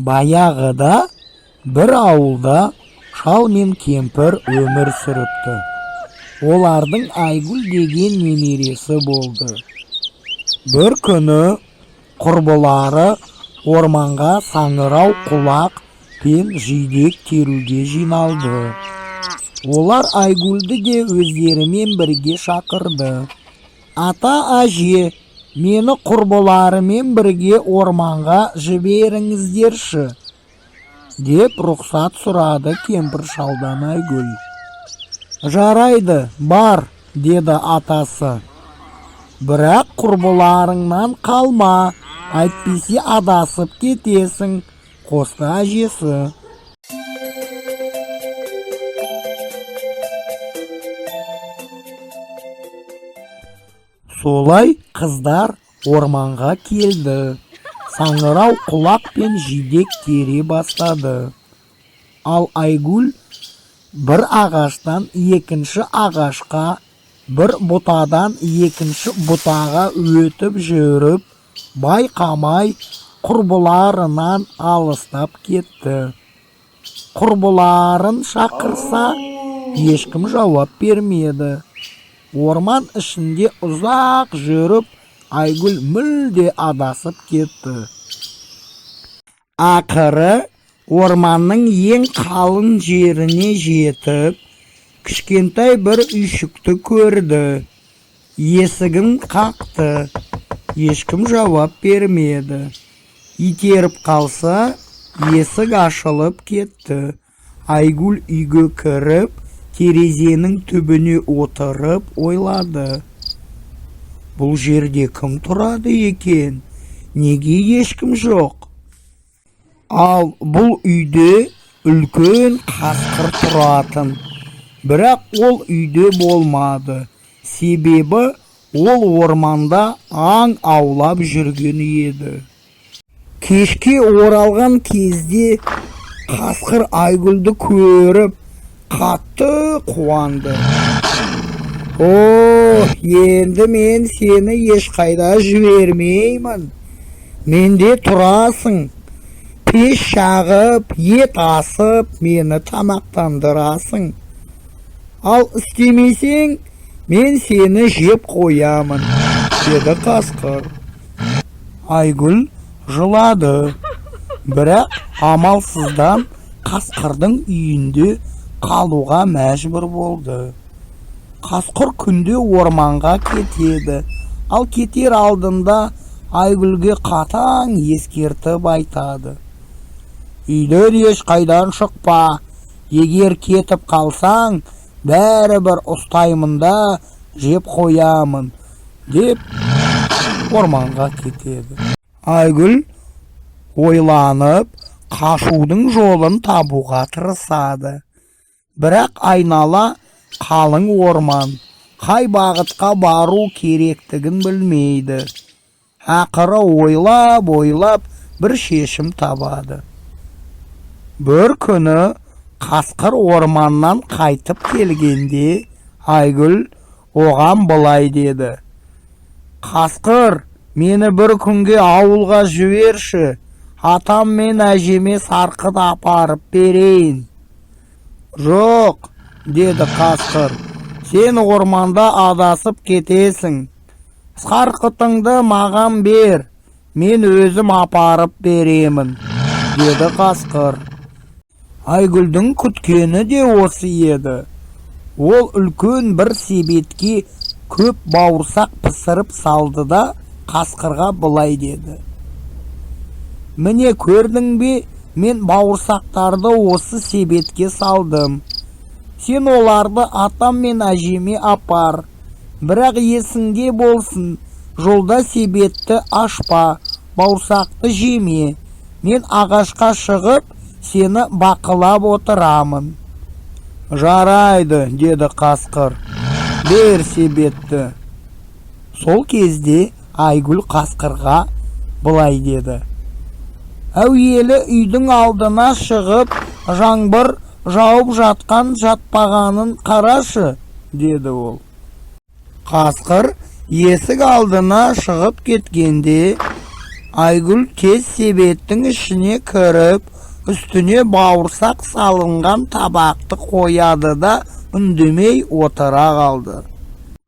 Баяғыда бір ауылда шал мен кемпір өмір сүріпті. Олардың Айгүл деген немересі болды. Бір күні құрбылары орманға саңырау құлақ пен жидек теруге жиналды. Олар Айгүлді де өздерімен бірге шақырды. Ата, әже, мені құрбыларымен бірге орманға жіберіңіздерші, деп рұқсат сұрады кемпір шалдан Айгүл. Жарайды, бар, деді атасы. Бірақ құрбыларыңнан қалма, әйтпесе адасып кетесің, қосты әжесі. Солай қыздар орманға келді. Саңырау құлақ пен жидек тере бастады. Ал Айгүл бір ағаштан екінші ағашқа, бір бұтадан екінші бұтаға өтіп жүріп, байқамай құрбыларынан алыстап кетті. Құрбыларын шақырса, ешкім жауап бермеді. Орман ішінде ұзақ жүріп, Айгүл мүлде адасып кетті. Ақыры орманның ең қалың жеріне жетіп, кішкентай бір үйшікті көрді. Есігін қақты. Ешкім жауап бермеді. Итеріп қалса, есік ашылып кетті. Айгүл үйге кіріп, терезенің түбіне отырып ойлады. Бұл жерде кім тұрады екен? Неге ешкім жоқ? Ал бұл үйде үлкен қасқыр тұратын. Бірақ ол үйде болмады. Себебі ол орманда аң аулап жүрген еді. Кешке оралған кезде қасқыр Айгүлді көріп, қатты қуанды. О, енді мен сені ешқайда жібермеймін. Менде тұрасың. Пеш жағып, ет асып, мені тамақтандырасың. Ал істемесең, мен сені жеп қоямын, деді қасқыр. Айгүл жылады. Бірақ амалсыздан қасқырдың үйінде қалуға мәжбүр болды. Қасқыр күнде орманға кетеді. Ал кетер алдында Айгүлге қатаң ескертіп айтады. Үйден ешқайдан шықпа. Егер кетіп қалсаң, бәрібір ұстаймын да жеп қоямын, деп орманға кетеді. Айгүл ойланып, қашудың жолын табуға тырысады. Бірақ айнала қалың орман, қай бағытқа бару керектігін білмейді. Ақыры ойлап-ойлап бір шешім табады. Бір күні қасқыр орманнан қайтып келгенде Айгүл оған былай деді. Қасқыр, мені бір күнге ауылға жіберші, атам мен әжеме сарқыт апарып берейін. Жоқ, деді қасқыр, сен орманда адасып кетесің. Сарқытыңды маған бер, мен өзім апарып беремін, деді қасқыр. Айгүлдің күткені де осы еді. Ол үлкен бір себетке көп бауырсақ пісіріп салды да қасқырға былай деді. Міне, көрдің бе, мен бауырсақтарды осы себетке салдым. Сен оларды атам мен әжеме апар. Бірақ есіңде болсын, жолда себетті ашпа, бауырсақты жеме. Мен ағашқа шығып, сені бақылап отырамын. Жарайды, деді қасқыр. Бер себетті. Сол кезде Айгүл қасқырға былай деді. Әуелі үйдің алдына шығып, жаңбыр жауып жатқан жатпағанын қарашы. деді ол. Қасқыр есік алдына шығып кеткенде, Айгүл тез себеттің ішіне кіріп, үстіне бауырсақ салынған табақты қояды да, үндемей отыра қалды.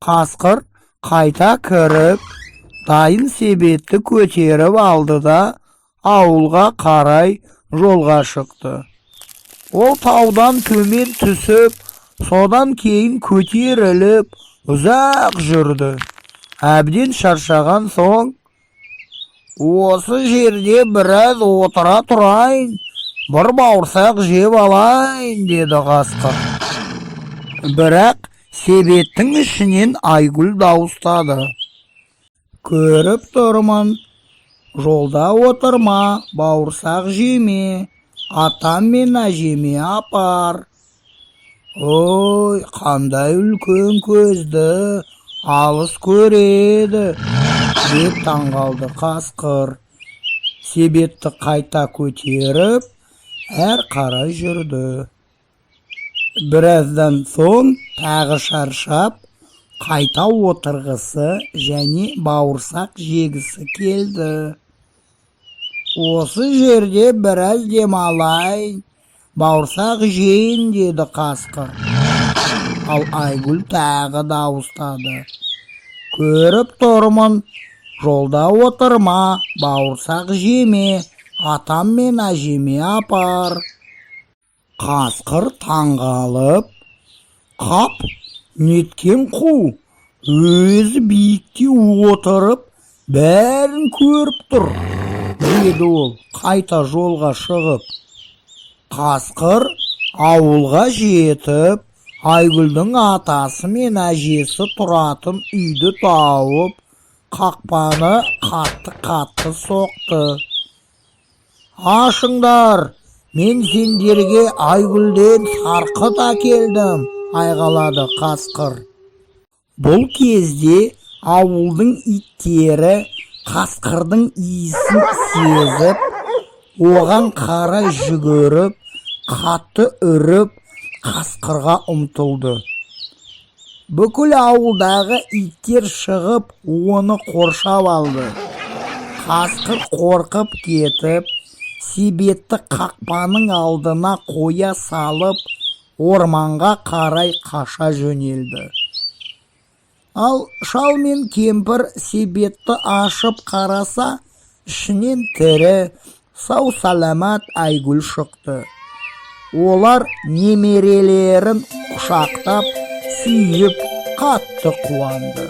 Қасқыр қайта кіріп, дайын себетті көтеріп алды да, ауылға қарай жолға шықты. Ол таудан төмен түсіп, содан кейін көтеріліп, ұзақ жүрді. Әбден шаршаған соң: «Осы жерде біраз отыра тұрайын, бір бауырсақ жеп алайын», – деді қасқыр. Бірақ себеттің ішінен Айгүл дауыстады: «Көріп тұрмын, жолда отырма, бауырсақ жеме, атам мен әжеме апар». «Ой, қандай үлкен көзді, алыс көреді», – деп таңғалды қасқыр. Себетті қайта көтеріп, әр қарай жүрді. Біраздан соң тағы шаршап, қайта отырғысы және бауырсақ жегісі келді. «Осы жерде біраз демалайын, бауырсақ жейін», – деді қасқыр. Ал Айгүл тағы дауыстады: «Көріп тұрмын, жолда отырма, бауырсақ жеме, атам мен әжеме апар». Қасқыр таңғалып: «Қап, неткен қу, өзі биікте отырып бәрін көріп тұр», – деді ол қайта жолға шығып. Қасқыр ауылға жетіп, Айгүлдің атасы мен әжесі тұратын үйді тауып, қақпаны қатты-қатты соқты. «Ашыңдар, мен сендерге Айгүлден сарқыт әкелдім!» – айғайлады қасқыр. Бұл кезде ауылдың иттері қасқырдың иісін сезіп, оған қарай жүгіріп, қатты үріп, қасқырға ұмтылды. Бүкіл ауылдағы иттер шығып, оны қоршап алды. Қасқыр қорқып кетіп, себетті қақпаның алдына қоя салып, орманға қарай қаша жөнелді. Ал шал мен кемпір себетті ашып қараса, ішінен тірі, сау-саламат Айгүл шықты. Олар немерелерін құшақтап, сүйіп, қатты қуанды.